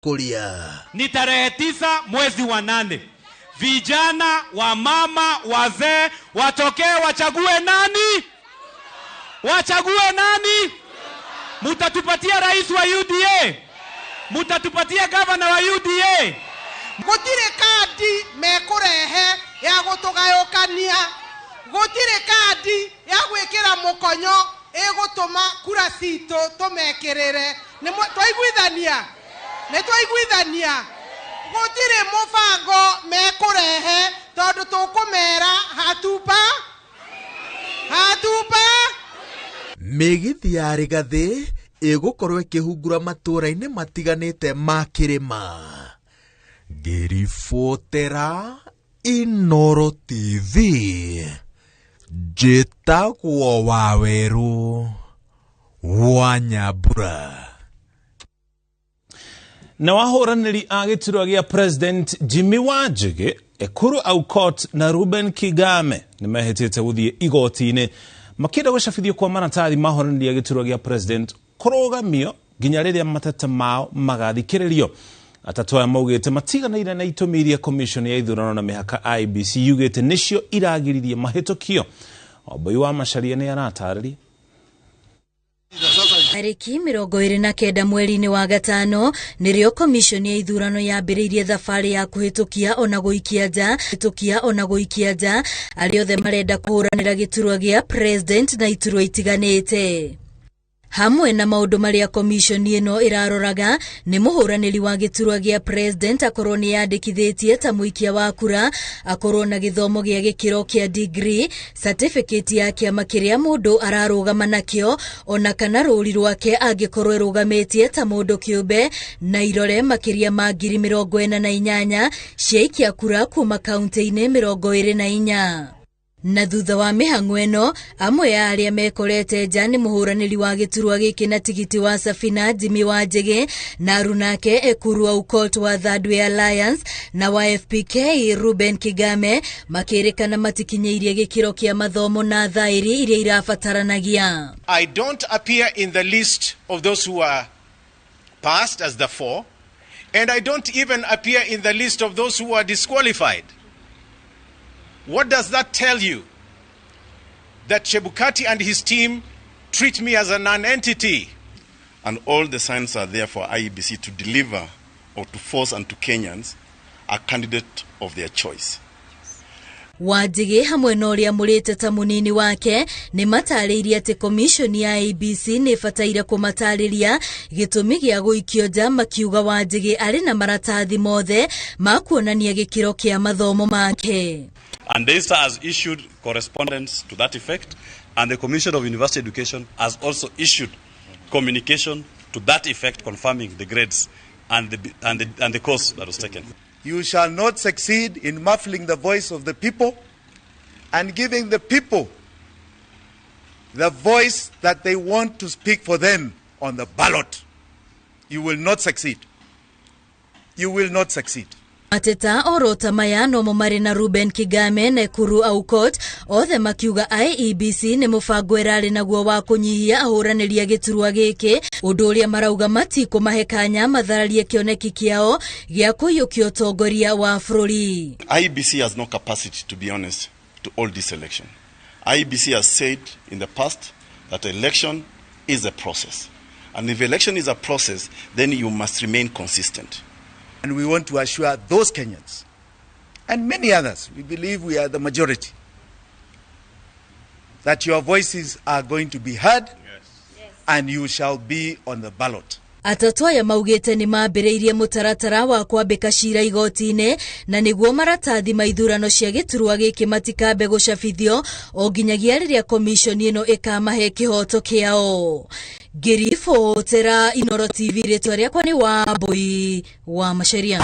Kuria. Ni tarehe 9 mwezi wa 8. Vijana, wamama, wazee watokee wachague nani? Wachague nani? Mutatupatia rais wa UDA? Mutatupatia gavana wa UDA? Gutire kadi mekurehe ya gutugayukania. Gutire kadi ya gwikira mukonyo igutuma kura citu tumekirire. Ni twaiguithania. Ni twaiguithania. Gutire mubango mekurehe tondu tukumera hatupa hatupa. Mĩgithi ya Rigathĩ ĩgũkorwo ĩkĩhungura matũũra-inĩ matiganĩte ma kĩrĩma. Ngĩribotera Inooro TV, njĩtagwo Wawerũ wa Nyambura. Na wahũranĩri a gĩturwa gĩa President Jimmy Wanjigi, Ekuru Aukot na Ruben Kigame nĩmehĩtĩte gũthiĩ igoti-inĩ makĩenda gũcabithio kwa maratathi ma ahũranĩri a gĩturwa gĩa President kũrũgamio nginya rĩrĩa mateta mao magathikĩrĩrio. Atatũ aya maugĩte matiganĩire na itũmi iria Commission ya ithurano na mĩhaka IEBC yugĩte nĩcio iragiririe mahĩtũkio. Wambui wa Macharia nĩ aratarĩria. Tarĩki 29 mweri-inĩ wa gatano nĩrĩo Commission ya ithurano yambĩrĩirie thabarĩ ya kũhĩtũkia ona gũikia nja hĩtũkia ona gũikia nja arĩa othe marenda kũhũranĩra gĩturwa gĩa President na iturwa itiganĩte. Hamwe na maũndũ marĩa commission ĩno ĩraroraga nĩ mũhũranĩri wa gĩturwa gĩa President akorwo nĩ yandĩkithĩtie ta mũikia wa kura, akorwo na gĩthomo gĩa gĩkĩro kĩa degree, certificate ya kĩama kĩrĩa mũndũ ararũgama nakĩo, ona kana rũri rwake angĩkorwo ĩrũgamĩtie ta mũndũ kĩũmbe, na irore makĩria ma 48,000 cia ikia kura kuma kaunti-inĩ 24. Na thutha wa mĩhang'o ĩno, amwe a arĩa mekorete nja nĩ mũhũranĩri wa gĩturwa gĩkĩ na tigiti wa Safina Jimmy Wanjigi na arunake Ekuru Aukot wa Third Way Alliance na wa FPK Ruben Kigame makĩrĩkana matikinyĩirie gĩkĩro kĩa mathomo na thaĩri iria irabataranagia. I don't appear in the list of those who are passed as the four, and I don't even appear in the list of those who are disqualified. What does that tell you? That Chebukati and his team treat me as a non-entity. And all the signs are there for IEBC to deliver or to force unto Kenyans a candidate of their choice. Wanjigi hamwe na ũrĩa mũrĩte ta mũnini wake nĩ matarĩirie atĩ commission ya IEBC nĩ ĩbataire kũmatarĩria gĩtũmi gĩa gũikio nja, makiuga Wanjigi arĩ na maratathi mothe ma kuonania gĩkĩro kĩa mathomo make. And Daystar has issued correspondence to that effect, and the Commission of University Education has also issued communication to that effect, confirming the grades and the course that was taken. You shall not succeed in muffling the voice of the people and giving the people the voice that they want to speak for them on the ballot. You will not succeed. You will not succeed. Mateta orota maya nomo marĩ na Ruben Kigame na Ekuru Aukot othe makiuga IEBC nĩ mũbango ĩrarĩ naguo wa kũnyihia ahũranĩri a gĩturwa gĩkĩ, ũndũ ũrĩa marauga matikũmahe kanya mathararie kĩoneki kĩao gĩa kũiyũkia ũtongoria wa bũrũri. IEBC has no capacity, to be honest, to hold this election. IEBC has said in the past that election is a process. And if election is a process, then you must remain consistent. And we want to assure those Kenyans and many others, we believe we are the majority, that your voices are going to be heard. Yes. And you shall be on the ballot. Atatũ aya maugĩte nĩ mambĩrĩirie mũtaratara wa kwambĩka cira igoti-inĩ na nĩguo maratathi ma ithurano cia gĩturwa gĩkĩ matikambe gũcabithio o nginyagia rĩrĩa commission ĩno ĩkamahe kĩhoto kĩao. Ngĩribotera Inooro TV, rĩtwa rĩakwa nĩ Wambui wa Macharia.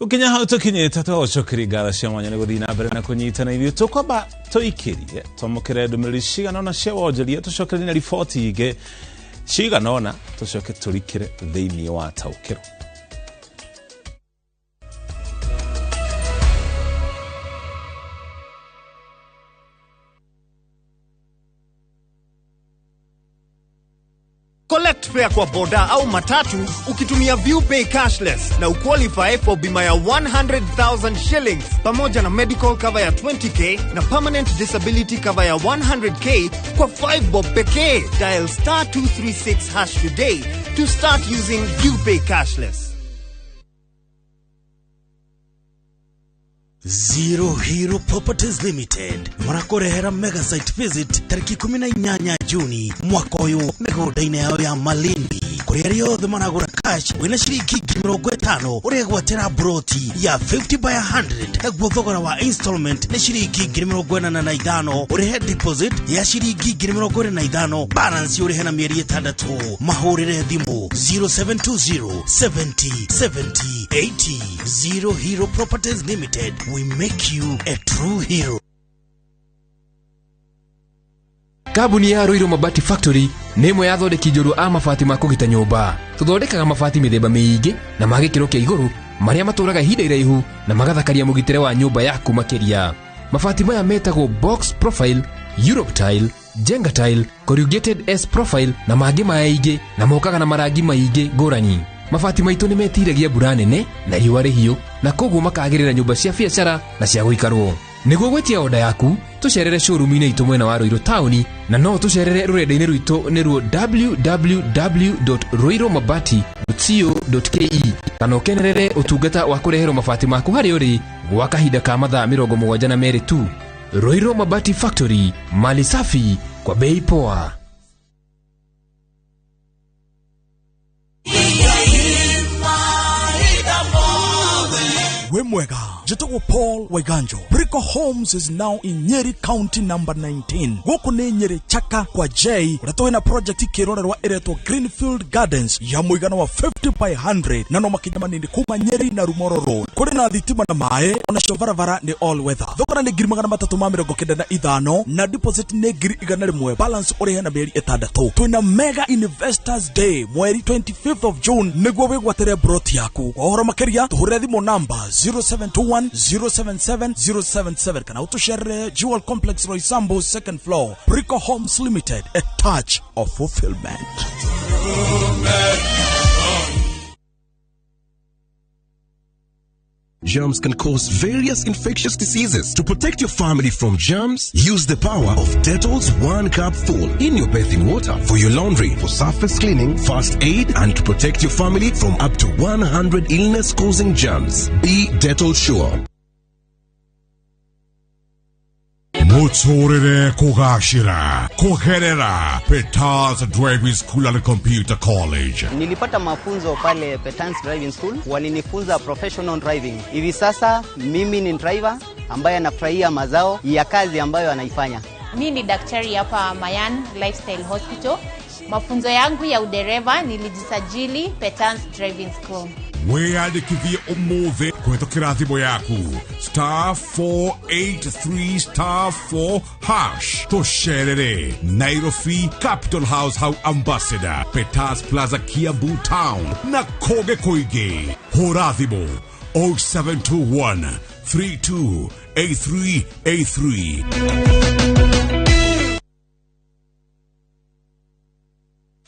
Gũkinya hau tũkinyĩte twagũcokeria ngatho cia mwanya nĩ gũthiĩ na mbere na kũnyitana ithuĩ. Tũkwamba tũikĩrie twamũkĩre ndũmĩrĩri cigana ũna cia wonjoria, tũcokerie na riboti ingĩ cigana ũna, tũcoke tũrikĩre thĩinĩ wa taũkĩro. Collect fare kwa boda au matatu ukitumia ViewPay cashless na uqualify for bima ya 100,000 shillings pamoja na medical cover ya 20K na permanent disability cover ya 100K kwa 5 bob pekee. Dial star 236 hash today to start using ViewPay cashless. Zero Hero Properties Limited marakurehera mega site visit tariki 18 Juni mwaka uyu migunda-inĩ yao ya Malindi kuri arĩa othe maragũra cash wĩna ciringi 50,000 ũregwatĩra broti ya 50 by 100 naguo thogora wa installment nĩ ciringi 45,000 ũrĩhe deposit ya ciringi 25,000 balance ũrĩhe na mĩeri 6 mahũrĩre thimũ 0720 70 70 80. Zero Hero Properties Limited, we make you a true hero. Kambuni ya Ruiru Mabati Factory nĩ ĩmwe ya athondeki njorua a mabati ma kũgita nyũmba. Tũthondekaga mabati mĩthemba mĩingĩ na ma gĩkĩro kĩa igũrũ marĩa matũraga ihinda iraihu na magathakaria mũgitĩre wa nyũmba yaku makĩria. Mabati maya metagwo box profile, Europe tile, Jenga tile, corrugated S profile na mangĩ maingĩ na mokaga na marangi maingĩ ngũrani. Mabati maitũ nĩ metiragia mbura nene na riũa rĩhiũ na koguo makagĩrĩra nyũmba cia biacara na cia gũikarwo. Nĩguo gwĩtia oda yaku tũcerere showroom-inĩ itũ mwena wa Ruiru taũni na no tũcerere rũrenda-inĩ rwitũ nĩruo www.ruirumabati.co.ke kana ũkenerere ũtungata wa kũreherwo mabati maku harĩa ũrĩ gwa kahinda ka mathaa 72 tu. Ruiru Mabati Factory, mali safi kwa bei poa. Wemwega, njĩtagwo Paul Waiganjo. Brico Homes is now in Nyeri County number 19. Gũkũ nĩ Nyeri Chaka kwa J, kũrĩa twĩna project kĩrorerwa ĩretwo Greenfield Gardens ya mũigana wa 50 by 100 na no makinya manini kuma Nyeri na Rumoro Road. Kũrĩ na thitima na maĩ, onacio barabara nĩ all weather. Thogora nĩ 395,000 na deposit nĩ 100,000, balance ũrĩhe na mĩeri 6. Twĩna Mega Investors Day mweri 25th of June nĩguo wĩgwatĩre broti yaku. Kwa ũhoro makĩria tũhũrĩre thimũ namba 0721 077 077 kana utushere Jewel Complex Roysambu second floor. Brico Homes Limited, a touch of fulfillment. Germs can cause various infectious diseases. To protect your family from germs, use the power of Dettol's 1 cup full in your bathing water for your laundry, for surface cleaning, first aid, and to protect your family from up to 100 illness-causing germs. Be Dettol sure. Muturire kugashira kugerera Petans Driving School and Computer College. Nilipata mafunzo pale Petans Driving School, walinifunza professional driving. Hivi sasa mimi ni driver ambaye anafurahia mazao ya kazi ambayo anaifanya. Mimi ni daktari hapa Mayan Lifestyle Hospital. Mafunzo yangu ya udereva nilijisajili Petans Driving School. Wĩyandĩkithie ũmũthĩ kũhĩtũkĩra thimũ yaku star 483 star 4 hash. Tũcerere Nairobi Capital House hau Ambassador, Peters Plaza Kiambu Town na kũngĩ kũingĩ. Hũra thimũ 0721 328383.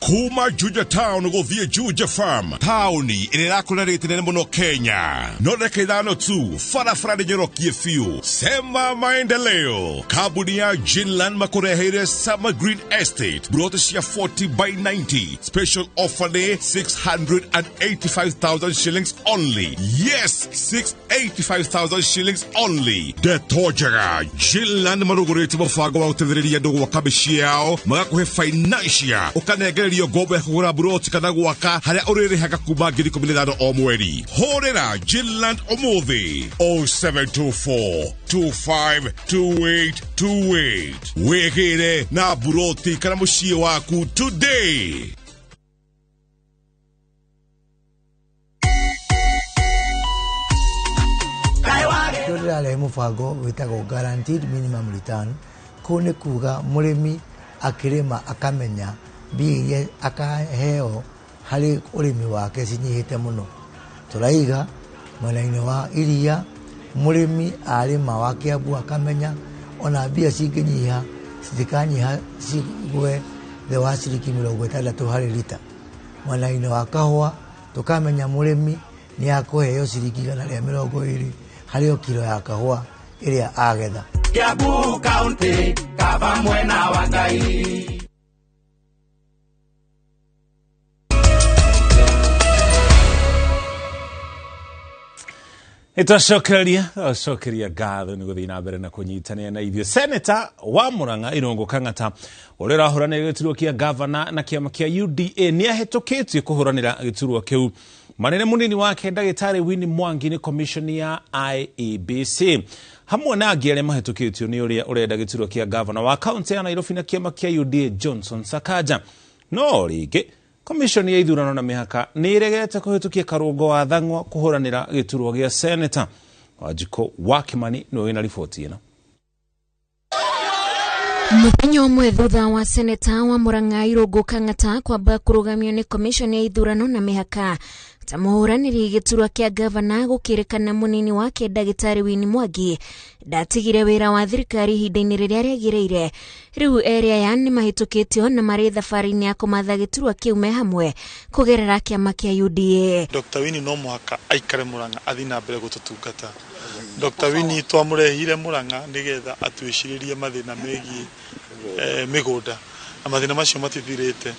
Kuma Juja Town gũthiĩ Juja Farm, taũni ĩrĩa ĩrakũra rĩte nene mũno Kenya. No ndagĩka 5 tu, barabara nĩ nyorokie biũ. Sema maendeleo. Kambuni ya Jinland makũreheire Summer Green Estate, broti cia 40 by 90. Special offer nĩ 685,000 shillings only. Yes, 685,000 shillings only. Ndeto njega, Jinland marũgũrĩte mũbango wa gũteithĩrĩria andũ gwaka mĩciĩ yao, magakũhe financial, ũkanengererio ngombo ya kũgũra buroti kana gwaka harĩa ũrĩrĩhaga kuma 15,000 o mweri. Hũrĩra Jinland ũmũthĩ 0724 252828. Wĩgĩre na buroti kana mũciĩ waku today. Ndĩrarehe mũbango wĩtagwo guaranteed minimum return. Kũu nĩ kuga mũrĩmi akĩrĩma akamenya mbia iria akaheo harĩ ũrĩmi wake cinyihĩte mũno. Tũraiga mwena-inĩ wa iria mũrĩmi arĩma wa Kiambu akamenya ona mbia cingĩnyiha citikanyiha cigwe thĩ wa ciringi 60 harĩ rita. Mwena-inĩ wa kahũa tũkamenya mũrĩmi nĩ akũheo ciringi 120 harĩ o kiro ya kahũa ĩrĩa agetha. Kiambu County, kaba mwena wa Ngai. Ĩtwacokeria ngatho nĩ gũthiĩ na mbere na kũnyitanĩra na ithuĩ. Senator wa Murang'a Irũngũ Kang'ata ũrĩa ũrahũranĩra gĩturwa kĩa gavana na kĩama kĩa UDA nĩ ahĩtũkĩtie kũhũranĩra gĩturwa kĩu. Manene mũnini wake ndagĩtarĩ Winnie Mwangi nĩ commission ya IEBC hamwe na angĩ arĩa mahĩtũkĩtio nĩ ũrĩa ũrenda gĩturwa kĩa gavana wa kaunti ya Nairobi na kĩama kĩa UDA Johnson Sakaja. No rĩngĩ Commission ya ithurano na mĩhaka nĩ ĩregete kũhĩtũkia Karũngo wa Thang'wa kũhũranĩra gĩturwa gĩa seneta. Wanjikũ wa Kimani nĩwe wĩna riboti ĩno. Mũthenya ũmwe thutha wa seneta wa Murang'a Irũngũ Kang'ata kwamba kũrũgamio nĩ commission ya ithurano na mĩhaka ta mũhũranĩri gĩturwa kĩa gavana, gũkĩrĩkana mũnini wake ndagĩtarĩ Winnie Mwangi ndatigire wĩra wa thirikari ihinda-inĩ rĩrĩa rĩagĩrĩire. Rĩu erĩ aya nĩ mahĩtũkĩtio na marĩ thabarĩ-inĩ ya kũmatha gĩturwa kĩu me hamwe kũgerera kĩama kĩa UDA. Dr. Winnie no mũhaka aikare Murang'a athiĩ na mbere gũtũtungata. Dr. Winnie twamũrehire Murang'a nĩgetha atwĩcirĩrie mathĩna megiĩ mĩgũnda na mathĩna macio matithirĩte.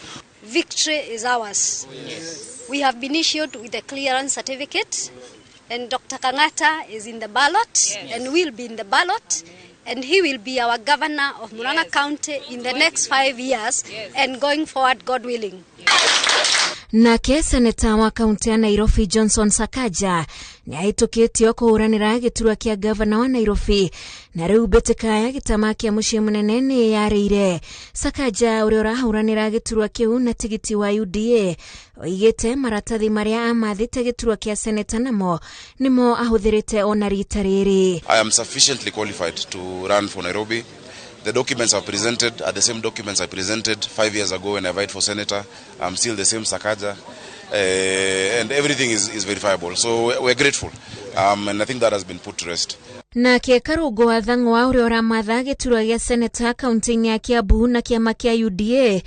Victory is ours. Yes. We have been issued with a clearance certificate, and Dr. Kang'ata is in the ballot. Yes. And will be in the ballot, and he will be our governor of Murang'a. Yes. County in the next 5 years. Yes. And going forward, God willing. Nake seneta wa kaunti ya Nairobi Johnson Sakaja nĩ ahĩtũkĩtio kũhũranĩra gĩturwa kĩa gavana wa Nairobi, na rĩu mbĩtĩka ya gĩtama kĩa mũciĩ mũnene nĩ yarĩire. Sakaja ũrĩa ũrahũranĩra gĩturwa kĩu na tigiti wa UDA oigĩte maratathi marĩa amathĩte gĩturwa kĩa seneta namo nĩmo ahũthĩrĩte ona rita rĩrĩ. I am sufficiently qualified to run for Nairobi. The documents I presented are the same documents I presented 5 years ago when I vied for senator. I'm still the same Sakaja, and everything is verifiable. So we're grateful, and I think that has been put to rest. Nake Karũngũ wa Thang'wa ũrĩa ũramatha gĩturwa gĩa seneta kaunti-inĩ ya Kiambu na kĩama kĩa UDA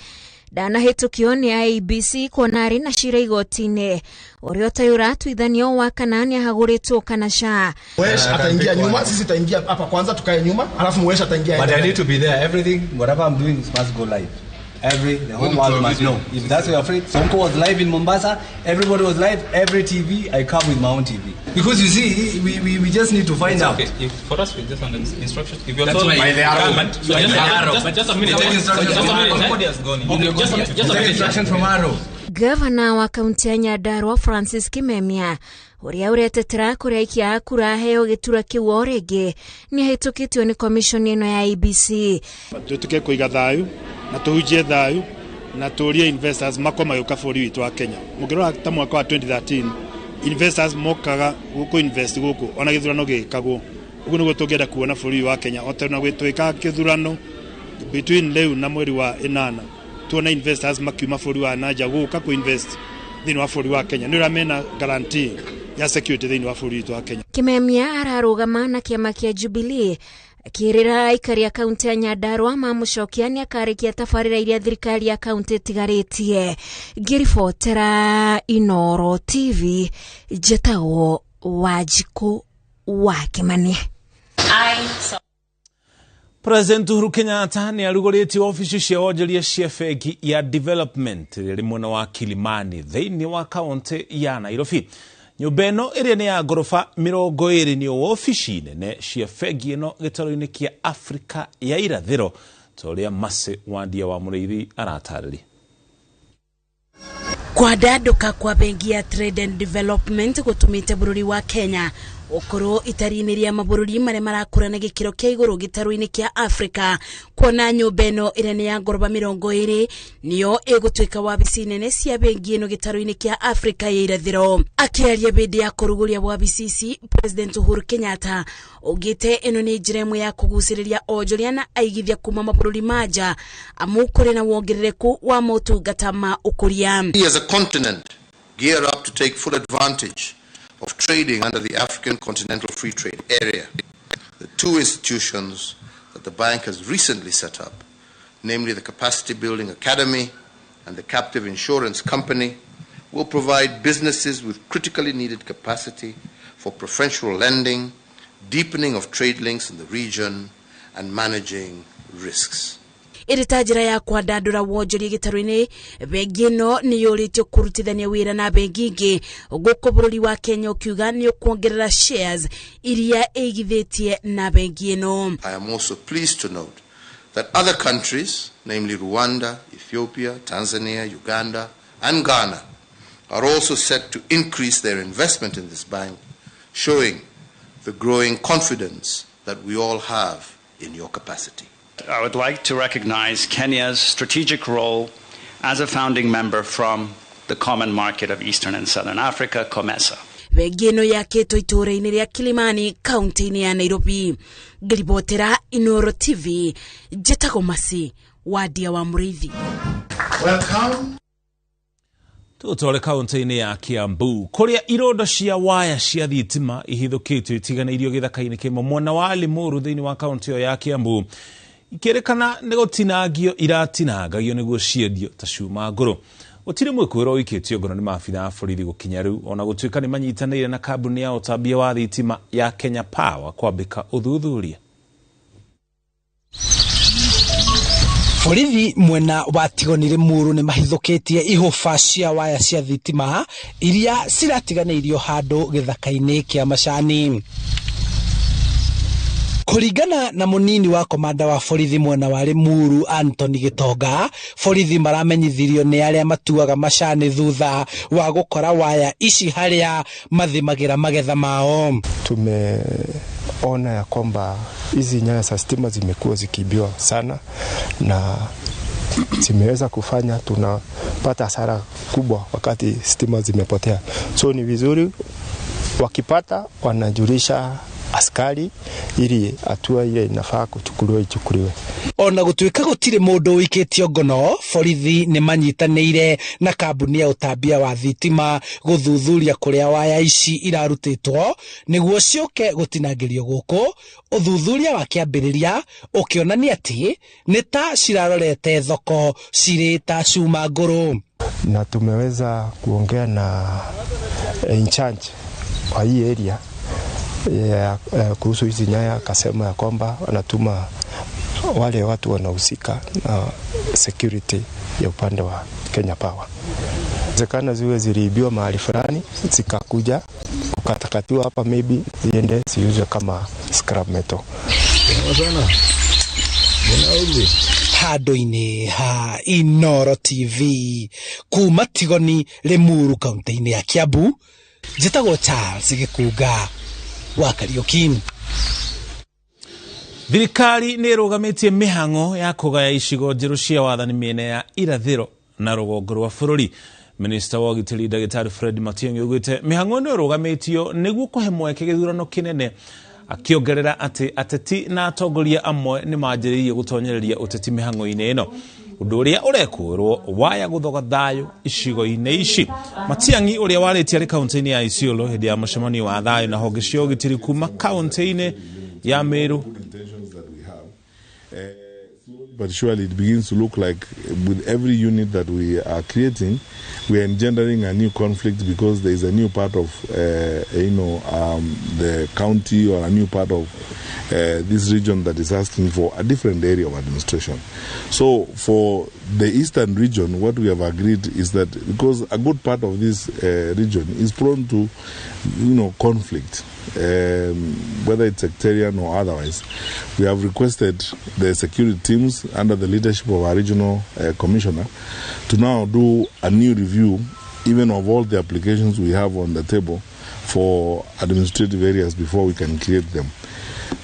ndanahĩtũkio nĩ IEBC kuona arĩ na cira igoti-inĩ ũrĩa ũtarĩ ũratuithanio wa kana nĩahagũrĩtwo kana ca. Mwesh ataingia nyuma, sisi taingia hapa kwanza tukae nyuma, alafu Mwesh ataingia. But I need to be there. Everything, whatever I'm doing must go live. The whole world must know. If that's what you're afraid, Sonko was live in Mombasa, everybody was live, every TV, I come with my own TV. Because you see, we just need to find out. Okay. If for us, we just want instructions. If you're that's told by the government, so just a minute. Just a minute. Instructions from Arrow. Gavana wa kaunti ya Nyandarua Francis Kimemia ũrĩa ũretetera kũrĩa aikia a kura aheo gĩturwa kĩu o rĩngĩ nĩ ahĩtũkĩtio nĩ commission ĩno ya IEBC. Tutuke kũiga thayũ na tũhunjie thayũ na tũrie investors makwa magĩũka bũrũri witũ wa Kenya. Mũngĩrora ta mwaka wa 2013 investors mokaga gũkũ invest gũkũ ona gĩthurano gĩkagwo. Ũguo nĩguo tũngĩenda kuona bũrũri wa Kenya o tena twĩkaga kĩthurano between rĩu na mweri wa 8 tuona investors makiuma bũrũri wa nanja gũka kũ invest thĩinĩ wa bũrũri wa Kenya nĩ ũrĩa mena guarantee ya security thĩinĩ wa bũrũri witũ wa Kenya. Kimemia ararũgama na kĩama kĩa Jubilee akĩrĩra aikari a kaunti ya Nyandarua mamũcokia nĩ akarĩkia tabarĩra iria thirikari ya kaunti ĩtigarĩtie. Ngĩribotera Inooro TV njĩtagwo Wanjikũ wa Kimani. President Uhuru Kenyatta nĩ arugũrĩtie wabici cia wonjoria cia bengi ya Development ĩrĩa ĩrĩ mwena wa Kilimani thĩinĩ wa kaunti ya Nairobi. Nyũmba ĩno ĩrĩa nĩ ya ngoroba 20 nĩyo wabici nene cia bengi ĩno gĩtarũ-inĩ kĩa Afrika ya irathĩro ta ũrĩa Mercy Wandia wa Mũrĩithi aratarĩria. Kwandandũka kwa bengi ya Trade and Development gũtũmĩte bũrũri wa Kenya ũkorwo itari-inĩ rĩa mabũrũri marĩa marakũra na gĩkĩro kĩa igũrũ gĩtarũ-inĩ kĩa Afrika, kuona nyũmba ĩno ĩrĩa nĩ ya ngoroba 20 nĩyo ĩgũtuĩka wabici nene cia bengi ĩno gĩtarũ-inĩ kĩa Afrika ya irathĩro. Akĩaria hĩndĩ ya kũrugũria wabici ici, President Uhuru Kenyatta augĩte ĩno nĩ njĩra ĩmwe ya kũgucĩrĩria onjoria na aigithia kuma mabũrũri ma nja amu kũrĩ na wongerereku wa motungata ma ũkũria. We as a continent gear up to take full advantage of trading under the African Continental Free Trade Area. The two institutions that the bank has recently set up, namely the Capacity Building Academy and the Captive Insurance Company, will provide businesses with critically needed capacity for preferential lending, deepening of trade links in the region, and managing risks. Ĩrĩ ta njĩra ya kwandandũra wonjoria gĩtarũ-inĩ, bengi ĩno nĩ yũrĩtio kũrutithania wĩra na bengi ingĩ gũkũ bũrũri wa Kenya ũkiuga nĩ ũkuongerera shares iria ĩigithĩtie na bengi ĩno. I am also pleased to note that other countries, namely Rwanda, Ethiopia, Tanzania, Uganda, and Ghana, are also set to increase their investment in this bank, showing the growing confidence that we all have in your capacity. I would like to recognize Kenya's strategic role as a founding member from the Common Market of Eastern and Southern Africa, COMESA. Bengi ĩno yakĩtwo itũũra-inĩ rĩa Kilimani, kaunti-inĩ ya Nairobi. Ngĩribotera Inooro TV, njĩtagwo Masi Wadia wa Mũrĩithi. Welcome. Tũtware kaunti-inĩ ya Kiambu kũrĩa irondo cia waya cia thitima ihithũkĩtio itiganĩirio gĩthaka-inĩ kĩmwe mwena wa Limuru thĩinĩ wa kaunti ĩyo ya Kiambu, ikĩrĩkana nĩ gũtinangio iratinangagio nĩguo ciendio ta cuma ngũrũ. Gũtirĩ mwĩkũĩrwo ũikĩtio ngono nĩ maabitha a borithi gũkinya rĩu, ona gũtuĩka nĩ manyitanĩire na kambuni ya ũtambia wa thitima ya Kenya Power kwambĩka ũthuthuria. Borithi mwena wa Tigoni Limuru nĩ mahithũkĩtie ihũba cia waya cia thitima iria ciratiganĩirio handũ gĩthaka-inĩ kĩa macani. Kũringana na mũnini wa komanda wa borithi mwena wa Limuru Anthony Gitonga, borithi maramenyithirio nĩ arĩa matuaga macani thutha wa gũkora waya ici harĩa mathimagĩra magetha mao. Tumeona ya kwamba hizi nyaya za stima zimekuwa zikiibiwa sana na zimeweza kufanya tunapata hasara kubwa wakati stima zimepotea. So ni vizuri wakipata wanajulisha askari ili hatua ile inafaa kuchukuliwa ichukuliwe. Ona gũtuĩka gũtirĩ mũndũ ũikĩtio ngono, borithi nĩ manyitanĩire na kambuni ya ũtambia wa thitima gũthuthuria kũrĩa waya ici irarutĩtwo nĩguo ciũke gũtinangĩrio gũkũ. Ũthuthuria wa kĩambĩrĩria ũkĩonania atĩ nĩ ta cirarorete thoko cirĩ ta cuma ngũrũ. Na tumeweza kuongea na in charge wa hii area ya kuhusu hizi nyaya, akasema ya kwamba wanatuma wale watu wanahusika na security ya upande wa Kenya Power. Zekana ziwe ziliibiwa mahali fulani zikakuja kukatakatiwa hapa, maybe ziende ziuzwe kama scrap metal. Handũ-inĩ ha Inooro TV kuma Tigoni Limuru kaunti-inĩ ya Kiambu, njĩtagwo Charles Gĩkunga wa Kariuki. Thirikari nĩ ĩrũgamĩtie mĩhang'o ya kũgaya icigo njerũ cia wathani mĩena ya irathĩro na rũgongo rwa bũrũri. Minista wa ũgitĩri Ndagĩtarĩ Fred Matiang'i augĩte mĩhang'o ĩno ĩrũgamĩtio nĩguo kũhe mweke gĩthurano kĩnene, akĩongerera atĩ ateti na atongoria amwe nĩ manjĩrĩirie gũtonyereria ũteti mĩhang'o-inĩ ĩno, ũndũ ũrĩa ũrekũĩrwo waya gũthoga thayũ icigo-inĩ ici. Matiang'i ũrĩa warĩtie arĩ kaunti-inĩ ya Isiolo hĩndĩ ya mũcemanio wa thayũ na honge cia ũgitĩri kuma kaunti-inĩ ya Meru. But surely it begins to look like with every unit that we are creating, we are engendering a new conflict because there is a new part of the county or a new part of this region that is asking for a different area of administration. So for the eastern region, what we have agreed is that because a good part of this region is prone to, conflict, whether it's sectarian or otherwise, we have requested the security teams under the leadership of our regional commissioner to now do a new review even of all the applications we have on the table for administrative areas before we can create them.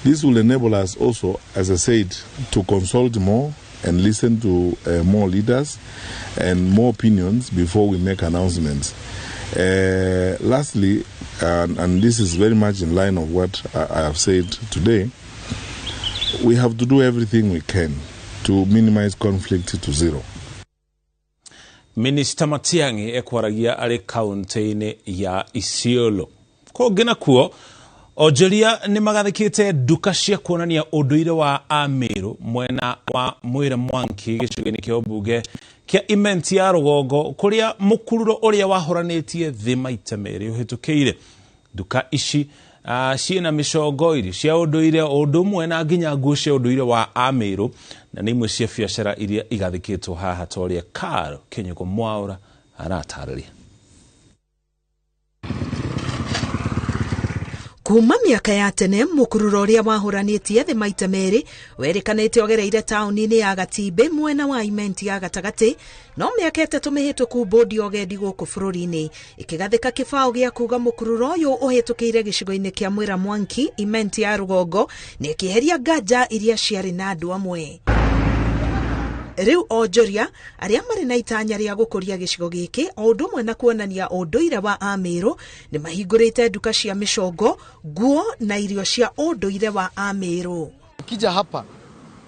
This will enable us also, as I said, to consult more and listen to more leaders and more opinions before we make announcements. Lastly, and this is very much in line of what I have said today, we have to do everything we can to minimize conflict to zero. Minister Matiang'i ekwaragia arĩ kaunti-inĩ ya Isiolo. Kũngĩ nakuo, Onjoria nĩ magathĩkĩte nduka cia kuonania ũndũire wa Amĩrũ mwena wa Mwĩra Mwanki gĩcigo-inĩ kĩa ũmbunge kĩa Imenti ya rũgongo kũrĩa mũkururo ũrĩa wahũranĩtie thĩ maita merĩ ũhĩtũkĩire. Nduka ici ciĩna mĩcongo, irio cia ũndũire ũndũ ũmwe na nginya nguo cia ũndũire wa Amĩrũ, na nĩ imwe cia biacara iria igathĩkĩtwo haha ta ũrĩa Carol Kĩnyugo Mwaũra aratarĩria. Kuma mĩaka ya tene mũkururo ũrĩa wahũranĩtie thĩ maita merĩ werĩkanĩte ũgereire taũni-inĩ ya Gatimbĩ mwena wa Imenti ya gatagatĩ, no mĩaka 3 mĩhĩtũku bodi ya ũgendi gũkũ bũrũri-inĩ ĩkĩgathĩka kĩbaũ gĩa kuga mũkururo ũyũ ũhĩtũkĩire gĩcigo-inĩ kĩa Mwĩra Mwanki Imenti ya rũgongo na ĩkĩeheria nganja iria ciarĩ na andũ amwe. Rĩu onjoria arĩa marĩ na itanya rĩa gũkũria gĩcigo gĩkĩ o ũndũ ũmwe na kuonania ũndũire wa Amĩrũ nĩ mahingũrĩte nduka cia mĩcongo, nguo na irio cia ũndũire wa Amĩrũ. Ukija hapa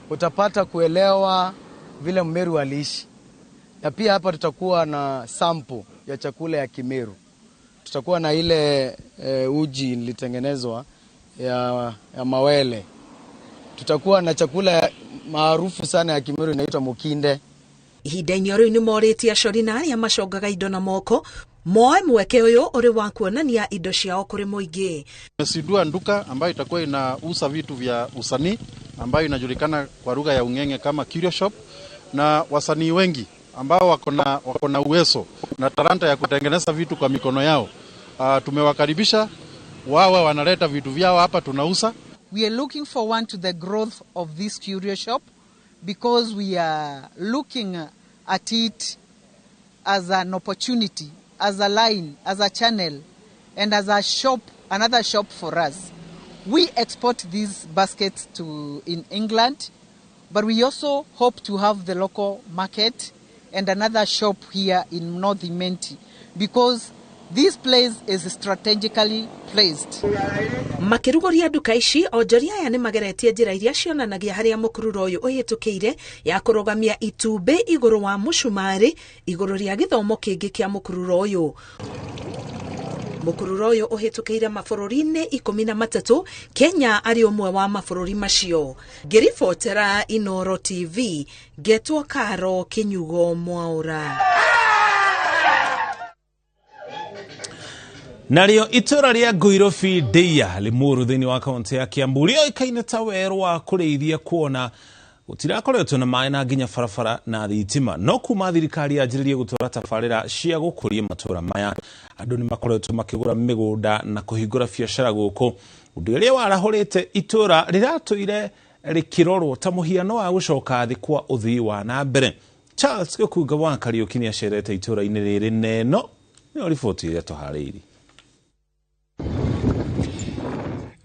utapata kuelewa vile Mmeru aliishi, na pia hapa tutakuwa na sample ya chakula ya Kimeru. Tutakuwa na ile uji ilitengenezwa ya mawele. Tutakuwa na chakula maarufu sana ya Kimeru inaitwa mukinde. Ihinda-inĩ rĩu nĩ morĩtie acori na arĩa macongaga indo na moko moe mweke ũyũ ũrĩ wa kuonania indo ciao kũrĩ mũingĩ. Tumezindua nduka ambayo itakuwa inauza vitu vya usanii ambayo inajulikana kwa lugha ya Ung'eng'e kama Curio Shop, na wasanii wengi ambao wako na uwezo na talanta ya kutengeneza vitu kwa mikono yao. Tumewakaribisha wawe wanaleta vitu vyao hapa tunauza. We are looking forward to the growth of this curio shop because we are looking at it as an opportunity, as a line, as a channel, and as a shop, another shop for us. We export these baskets to in England, but we also hope to have the local market and another shop here in North Imenti because this place is strategically placed. Makĩrugũria nduka ici, onjoria aya nĩ mageretie njĩra iria cionanagia harĩa mũkururo ũyũ ũhĩtũkĩire ya kũrũgamia itumbĩ igũrũ wa mũcumarĩ igũrũ rĩa gĩthomo kĩngĩ kĩa mũkururo ũyũ. Mũkururo ũyũ ũhĩtũkĩire mabũrũri-inĩ 13, Kenya arĩ ũmwe wa mabũrũri macio. Ngĩribotera Inooro TV, ngetwo Karo Kĩnyugo Mwaũra. Narĩo itũra rĩa Ngũirobi Ndeia Limuru thĩinĩ wa kaunti ya Kiambu rĩoĩkaine ta werũ wa kũrĩithia kuona gũtirakoretwo na maĩ na nginya barabara na thitima, no kuma thirikari yanjĩrĩrie gũtwara tabarĩra cia gũkũria matũra maya andũ nĩ makoretwo makĩgũra mĩgũnda na kũhingũra biacara gũkũ, ũndũ ũrĩa warahũrĩte itũra rĩratũire rĩkĩrorwo ta mũhiano wa gũcoka thĩ kwa ũthii wa na mbere. Charles Gĩkunga wa Kariũki nĩacerete itũra-inĩ rĩrĩ neno nĩyo riboti ĩrĩa tũharĩirie.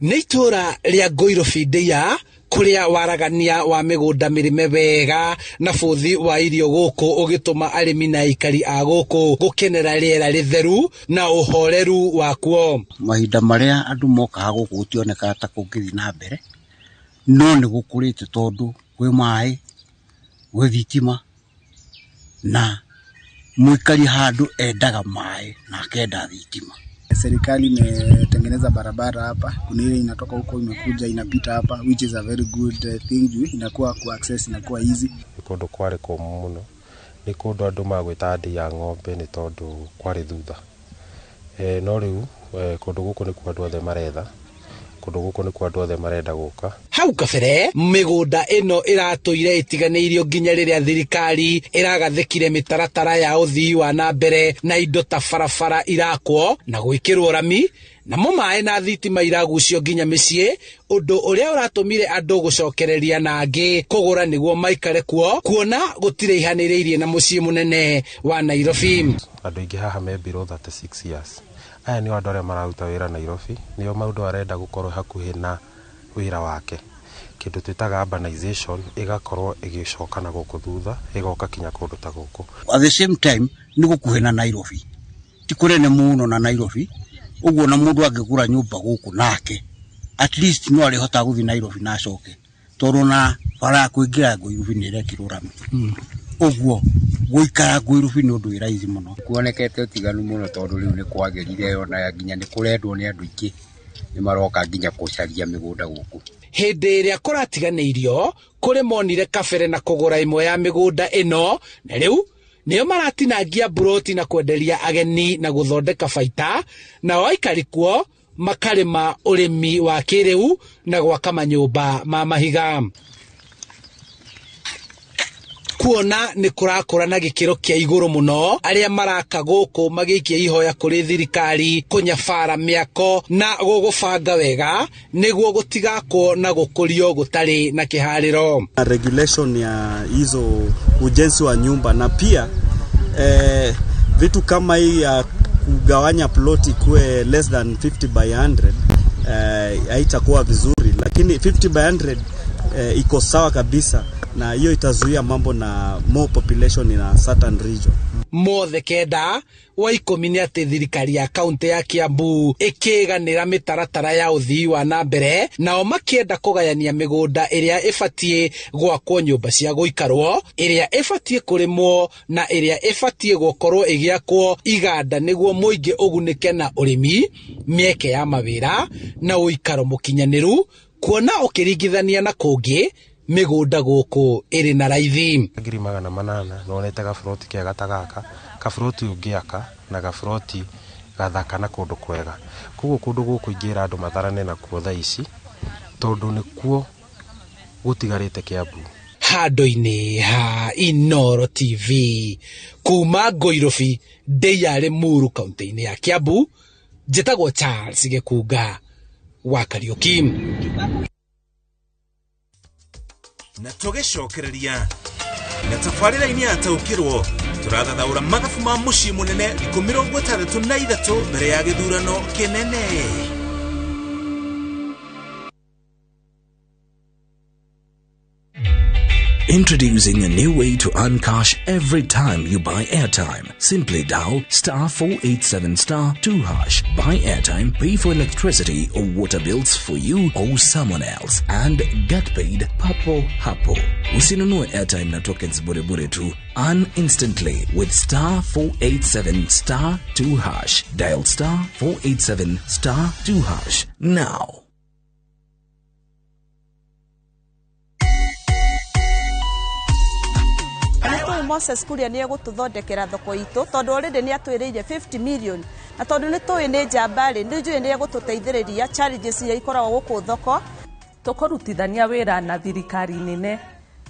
Nĩ itũra rĩa Ngũirobi Ndeia kũrĩa waragania wa mĩgũnda mĩrĩme wega na bũthi wa irio gũkũ ũgĩtũma arĩmi na aikari a gũkũ gũkenera rĩera rĩtheru na ũhoreru wakuo. Mahinda marĩa andũ mokaga gũkũ gũtionekaga ta kũngĩthiĩ na mbere, no nĩ gũkũrĩte tondũ kwĩ maĩ, gwĩ thitima, na mũikari handũ endaga maĩ na akenda thitima. Serikali imetengeneza barabara hapa, kuna ile inatoka huko imekuja inapita hapa, which is a very good thing juu inakuwa ku access inakuwa easy. Nĩ kũndũ kwarĩ kũmũ mũno, nĩ kũndũ andũ magwĩta ndĩ ya ng'ombe nĩ tondũ kwarĩ thutha. No rĩu kũndũ gũkũ nĩkuo andũ othe maretha, kũndũ gũkũ nĩkuo andũ othe marenda gũka. Hau kabere mĩgũnda ĩno ĩratũire ĩtiganĩirio nginya rĩrĩa thirikari ĩragathĩkire mĩtaratara ya ũthii wa na mbere na indo ta barabara irakwo na gwĩkĩrwo rami, namo maĩ na thitima iragucio nginya mĩciĩ, ũndũ ũrĩa ũratũmire andũ gũcokereria na angĩ kũgũra nĩguo maikare kuo, kuona gũtirĩ ihanĩrĩirie na mũciĩ mũnene wa Nairobi. Andũ aingĩ haha me below 36 years. Aya nĩo andũ arĩa mararuta wĩra Nairobi, nĩo mũndũ arenda gũkorwo hakuhĩ na wĩra wake. Kĩndũ twĩtaga urbanization ĩgakorwo ĩgĩcoka na gũkũ thutha, ĩgoka kinya kũndũ ta gũkũ. At the same time nĩ gũkuhĩ na Nairobi, ti kũnene mũno na Nairobi, ũguo na mũndũ angĩgũra nyũmba gũkũ nake at least no arĩhotaga gũthiĩ Nairobi na acoke, tondũ na bara ya kũingĩra Ngũirobi nĩ ĩrekĩrwo rami. Ũguo gũikara Ngũirobi nĩ ũndũ wĩ raithi mũno. Kuonekete ũtiganu mũno tondũ rĩu nĩ kwagĩrire ona nginya nĩ kũrendwo nĩ andũ aingĩ. Nĩ maroka nginya gũcaria mĩgũnda gũkũ. Hĩndĩ ĩrĩa kũratiganĩirio kũrĩ monire kabere na kũgũra ĩmwe ya mĩgũnda ĩno, na rĩu nĩo maratinangia mburoti na kwenderia ageni na gũthondeka baita, nao aikari kuo makarĩma ũrĩmi wa kĩrĩu na gwaka manyũmba ma mahiga. Kuona nĩ kũrakũra na gĩkĩro kĩa igũrũ mũno, arĩa maraka gũkũ magĩikia ihoya kũrĩ thirikari kũnyabara mĩako na gũgũbanga wega nĩguo gũtigakwo na gũkũrio gũtarĩ na kĩharĩro. Regulation ya hizo ujenzi wa nyumba na pia vitu kama hii ya kugawanya plot ikuwe less than 50 by 100 haitakuwa vizuri, lakini 50 by 100 iko sawa kabisa, na hiyo itazuia mambo na more population in a certain region. Mothe kenda wa 10 nĩ atĩ thirikari ya kaunti ya Kiambu ĩkĩganĩra mĩtaratara ya ũthii wa na mbere, nao makĩenda kũgayania mĩgũnda ĩrĩa ĩbatiĩ gwakwo nyũmba cia gũikarwo, ĩrĩa ĩbatiĩ kũrĩmwo na ĩrĩa ĩbatiĩ gũkorwo ĩgĩakwo iganda nĩguo mũingĩ ũgunĩke na ũrĩmi, mĩeke ya mawĩra na ũikaro mũkinyanĩru, kuona ũkĩringithania na kũngĩ mĩgũnda gũkũ ĩrĩ na raithi. 800,000 nonete gaburoti kega ta gaka, gaburoti ũngĩaka na gaburoti gathaka na kũndũ kwega. Koguo kũndũ gũkũ ingĩra andũ matharane nakuo thaa ici, tondũ nĩkuo gũtigarĩte Kiambu. Handũ-inĩ ha Inooro TV kuma Ngoirobi ndĩyarĩ Muru kaunti-inĩ ya Kiambu, njĩtagwo Charles Gĩkunga wa Kariuki. Na tũgĩcokereria na tabarĩra-inĩ ya Taũkĩrwo tũrathathaũra mathabu ma mũciĩ mũnene thikũ 63 mbere ya gĩthurano kĩnene. Introducing a new way to earn cash every time you buy airtime. Simply dial *487*2#. Buy airtime, pay for electricity or water bills for you or someone else, and get paid papo hapo. Usinunue airtime na tokens bure bure tu. Earn instantly with *487*2#. Dial *487*2# now. Moses Kuria nĩ egũtũthondekera thoko itũ tondũ already nĩ atwĩrĩire 50 million na tondũ nĩ tũĩ nĩ njamba rĩ, nĩ njũĩ nĩ egũtũteithĩrĩria challenges iria ikoragwo gũkũ thoko. Tũkũrutithania wĩra na thirikari nene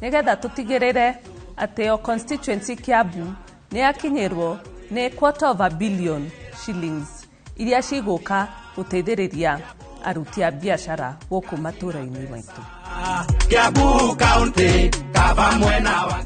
nĩgetha tũtigĩrĩre atĩ o constituency Kiambu nĩ yakinyĩrwo nĩ 250 million shillings iria cigũka gũteithĩrĩria aruti a biacara gũkũ matũra-inĩ maitũ. Kiambu County kaba mwena wa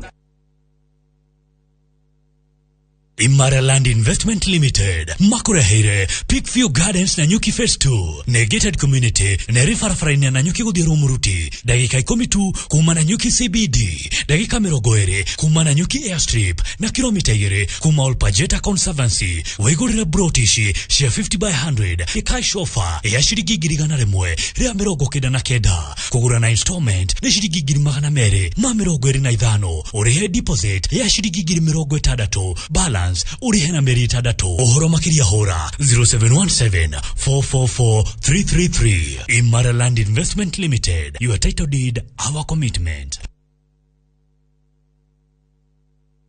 Imara Land Investment Limited makureheire Peakview Gardens na Nyuki Phase 2 ne gated community na ribarabara-inĩ na Nyuki gũthiĩ Rumuruti, ndagĩka 10 tu kuma na Nyuki CBD, ndagĩka 20 kuma na Nyuki Airstrip na kilomita 2 kuma Olpajeta Conservancy. Wĩgũrĩre broti ici cia 50 by 100 cash offer ya ciringi 199,000, kũgũra na installment nĩ ciringi 225,000, ũrĩhe deposit ya ciringi 60,000, balance ũrĩhe na mĩeri 6. Ũhoro makĩria hũra 0717 444 333. Imara Land Investment Limited, your title deed, our commitment.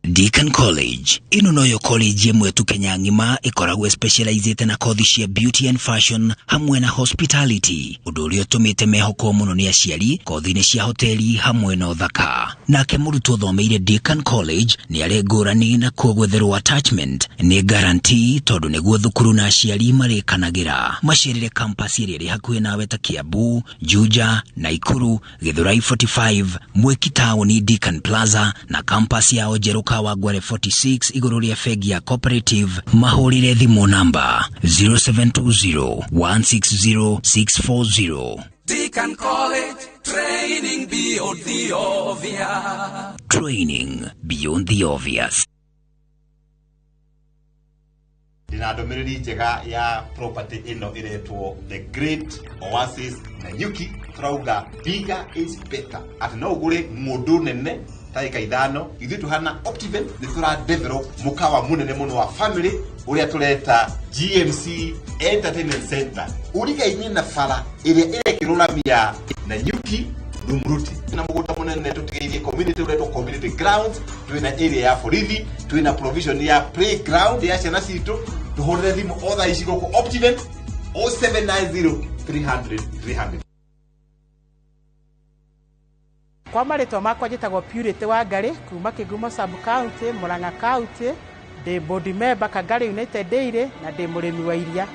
Deacon College ĩno noyo college ĩmwe tu Kenya ng'ima ĩkoragwo specializĩte na kothi cia beauty and fashion hamwe na hospitality, ũndũ ũrĩa ũtũmĩte mehokwo mũno nĩ aciari kothi-inĩ cia hoteli hamwe na ũthaka. Nake mũrutwo ũthomeire Deacon College nĩ arĩ ngũrani na kuo gwetherwo attachment nĩ guarantee, tondũ nĩguo thukuru na aciari marĩkanagĩra. Macerere campus ĩrĩa ĩrĩ hakuhĩ nawe ta Kiambu, Juja, Naikuru, Githurai 45, Mwiki Town, Deacon Plaza na campus yao njerũ Kawangware 46 igũrũ rĩa bengi ya Cooperative. Mahũrĩre thimũ namba 0720 160 640. Deacon College, training beyond the obvious. Training beyond the obvious. Ndĩna ndũmĩrĩri njega ya property ĩno ĩretwo The Great Oasis Nanyuki. Tũrauga bigger is better, atĩ no ũgũre ng'ũndũ nene Ndagĩka 5 ithuĩ tũhana Optiven nĩ tũra develop mũkawa mũnene mũno wa family ũrĩa tũreta GMC Entertainment Center, ũrigaine na bara ĩrĩa ĩrekĩrwo rami ya Nanyuki Rumuruti, na mũgũnda mũnene tũtigĩirie community ũretwo community grounds. Twĩna area ya borithi, twĩna provision ya playground ya ciana citũ. Tũhũrĩre thimũ o thaa ici gũkũ Optiven 0790 300 300. Kwa marĩtwa makwa njĩtagwo Purity Wangari kuma Kĩgumo sub county, Murang'a county. Ndĩ board member Kangari United Dairy na ndĩ mũrĩmi wa iria.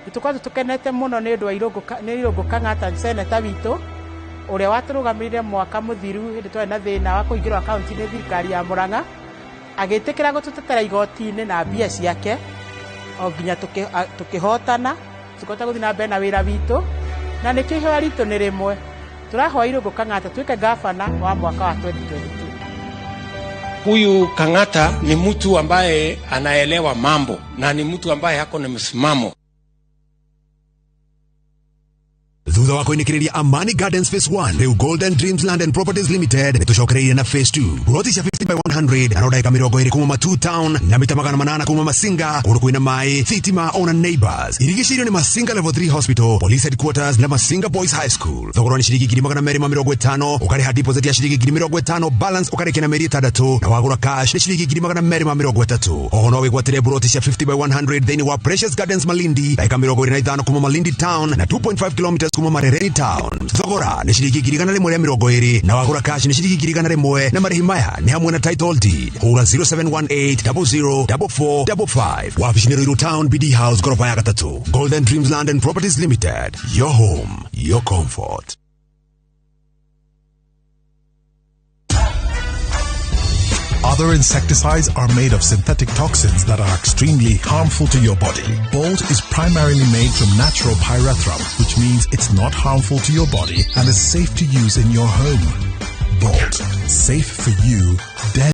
Nĩ tũkoretwo tũkenete mũno nĩ ũndũ wa Irũngũ Kang'ata, seneta witũ ũrĩa watũrũgamĩrĩire mwaka mũthiru hĩndĩ twarĩ na thĩna wa kũhingĩrwo akaunti nĩ thirikari ya Murang'a, agĩtĩkĩra gũtũtetera igoti-inĩ na mbia ciake o nginya tũkĩhotana, tũkĩhota gũthiĩ na mbere na wĩra witũ, na nĩkĩo ihoya ritũ nĩ rĩmwe, tũrahoya Irũngũ Kang'ata tuĩke gavana wa mwaka wa 2022. Huyu Kang'ata ni mtu ambaye anaelewa mambo na ni mtu ambaye ako na msimamo. Thutha wa kũinĩkĩrĩria Amani Gardens Phase 1, rĩu Golden Dreams Land and Properties Limited nĩ tũcokereirie na Phase 2, buroti cia 50 by 100 na ndagĩka 20 kuma Matu Town na mita 800 kuma Masinga, kũndũ kwĩna maĩ, thitima ona neighbors. Irigicĩirio nĩ Masinga Level 3 Hospital, Police Headquarters na Masinga Boys High School. Thogora nĩ ciringi 250,000, ũkarĩha deposit ya ciringi 50,000, balance ũkarĩkia na mĩeri 6, na wagũra cash nĩ ciringi 230,000. Oho no wĩgwatĩre buroti cia 50 by 100 thĩinĩ wa Precious Gardens Malindi, ndagĩka 25 kuma Malindi Town na 2.5 kilometers kuma Marereni Town. Thogora nĩ ciringi 120,000 na wagũra cash nĩ ciringi 100,000, na marĩhi maya nĩ hamwe na title deed. Hũra 0718 00 4455. Wabici nĩ Ruiru Town, BD House, gorofa ya 3. Golden Dreams Land and Properties Limited, your home, your comfort. Other insecticides are made of synthetic toxins that are extremely harmful to your body. Bolt is primarily made from natural pyrethrum, which means it's not harmful to your body and is safe to use in your home. Bolt, safe for you, dead.